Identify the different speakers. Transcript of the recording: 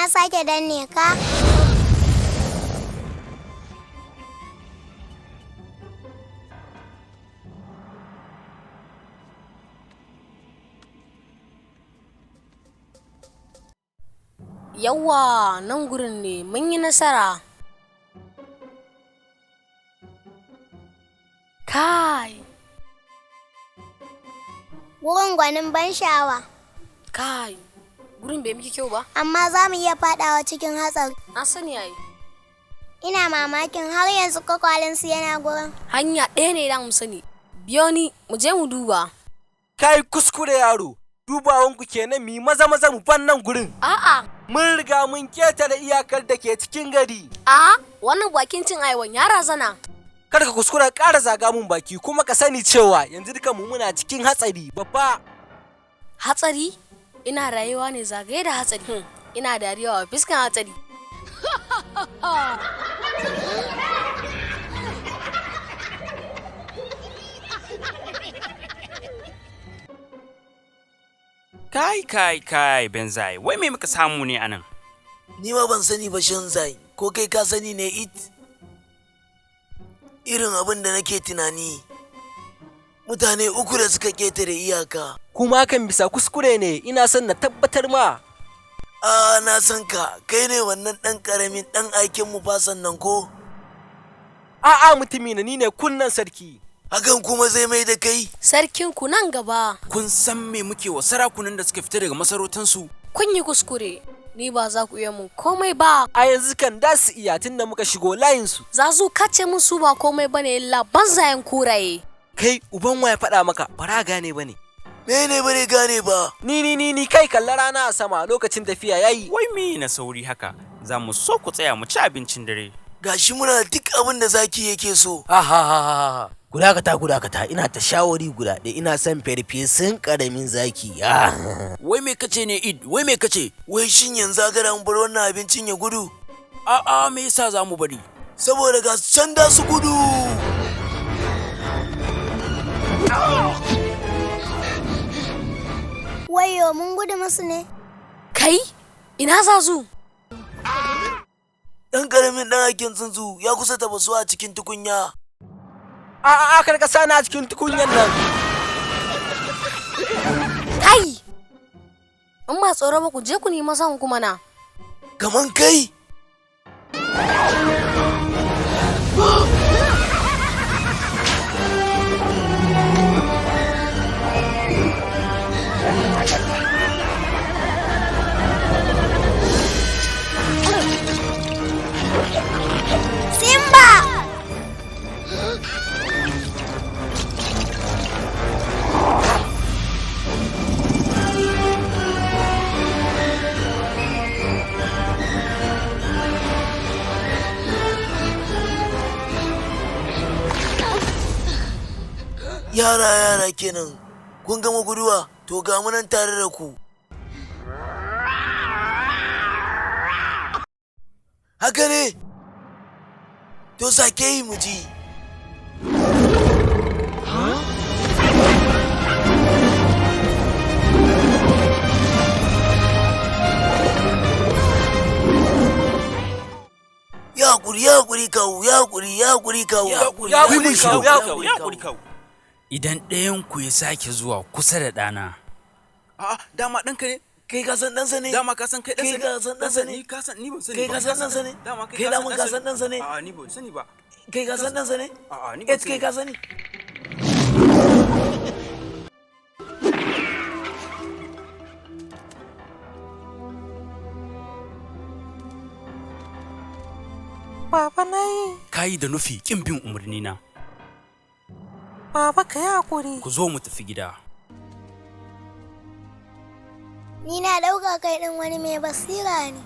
Speaker 1: Na sake danne ka.
Speaker 2: Yawwa, nan gurin ne mun yi nasara. Kai,
Speaker 1: Gurin gwanin ban sha'awa.
Speaker 2: kai, gurin bai miki kyau ba?
Speaker 1: Amma za mu iya fadawa cikin hatsari.
Speaker 2: Na sani ai.
Speaker 1: Ina mamakin har yanzu kwakwalensu yana gurin.
Speaker 2: Hanya ɗaya ne da mu sani. Biyo ni, mu je mu duba.
Speaker 3: Kai kuskure yaro, dubawanku kenan mu yi maza maza mu ban nan gurin.
Speaker 2: A'a,
Speaker 3: Mun riga mun ketare iyakar da ke cikin gari.
Speaker 2: a wannan bakin cin aiwan ya razana.
Speaker 3: Kar ka kuskura ƙara zaga mun baki kuma ka sani cewa yanzu duka mu muna cikin hatsari babba.
Speaker 2: Hatsari? Ina rayuwa ne zagaye da hatsari. Ina dariya wa fiskan hatsari.
Speaker 4: Kai kai kai Benzai, wai me muka samu ne anan?
Speaker 5: Ni ma ban sani ba Shanzai, ko kai ka sani ne it? Irin abin da nake tunani. Mutane uku da suka ketare iyaka.
Speaker 3: Kuma hakan bisa kuskure ne ina son na tabbatar ma.
Speaker 5: A na san ka, kai ne wannan ɗan ƙaramin ɗan aikin mu fasan nan ko?
Speaker 3: A'a mutumi na ni ne kunnan sarki.
Speaker 5: Hakan kuma zai mai da kai?
Speaker 2: Sarkin ku nan gaba.
Speaker 4: Kun san me muke wa sarakunan da suka fita daga masarautansu?
Speaker 2: Kun yi kuskure. Ni ba za ku iya mun komai ba.
Speaker 3: A yanzu kan da su iya tunda muka shigo layinsu.
Speaker 2: Zazu kace mun su ba komai bane illa banzayen kuraye.
Speaker 3: Kai uban wa ya faɗa maka bara gane bane.
Speaker 5: Mene bare gane ba?
Speaker 3: Ni ni ni ni kai kalla rana a sama lokacin tafiya yayi.
Speaker 4: Wai me na sauri haka? Za mu so ku tsaya mu ci abincin dare.
Speaker 5: Gashi muna duk abin da zaki yake so.
Speaker 6: Ha ha ha ha ha. Ku dakata ku dakata ina ta shawari guda ɗaya ina son farfesun ƙaramin zaki. Ah.
Speaker 4: Wai me kace ne Id? Wai me kace?
Speaker 5: Wai shin yanzu aka da mu bar wannan abincin ya gudu?
Speaker 4: A'a me yasa za mu bari?
Speaker 5: Saboda ga su can da su gudu.
Speaker 1: Wayo mun gudu musu ne.
Speaker 2: Kai, ina Zazu?
Speaker 5: Ɗan ƙaramin ɗan aikin tsuntsu ya kusa tafasuwa a cikin tukunya.
Speaker 3: A'a kar ka sani a cikin tukunyan nan.
Speaker 2: Kai! In ba tsoro ba ku je ku nemi san kuma na.
Speaker 5: Kaman kai?
Speaker 1: Simba!
Speaker 5: Yara yara kenan. Kun gama guduwa to ga mu nan tare da ku. Haka ne? To sake yi mu ji. Ya hakuri, ya hakuri kawu, ya hakuri, ya hakuri kawu.
Speaker 3: Ya hakuri kawu, ya hakuri.
Speaker 4: Ya hakuri kawu. Idan ɗayan ku ya sake zuwa kusa da ɗana. A'a dama ɗanka ne?
Speaker 5: Kai ka san ɗansa ne?
Speaker 4: Dama ka san kai ɗansa
Speaker 5: Kai
Speaker 4: ne?
Speaker 5: ka san ɗansa ne?
Speaker 4: Ni ka san ni ban sani
Speaker 5: Kai
Speaker 4: ba.
Speaker 5: ka san ɗansa ne?
Speaker 4: Dama kai
Speaker 5: Kai daman ka san ɗansa ne?
Speaker 4: A'a ni ban sani ba.
Speaker 5: Kai ka san ɗansa ne?
Speaker 4: A'a ni ban
Speaker 5: Et
Speaker 4: sani
Speaker 5: kai
Speaker 4: ba.
Speaker 5: ka sani?
Speaker 7: Baba na yi,
Speaker 4: Kayi da nufi kin bin umarni na.
Speaker 7: baba ka yi hakuri.
Speaker 4: Ku zo mu tafi gida.
Speaker 1: Ni na ɗauka kai ɗin wani mai basira ne.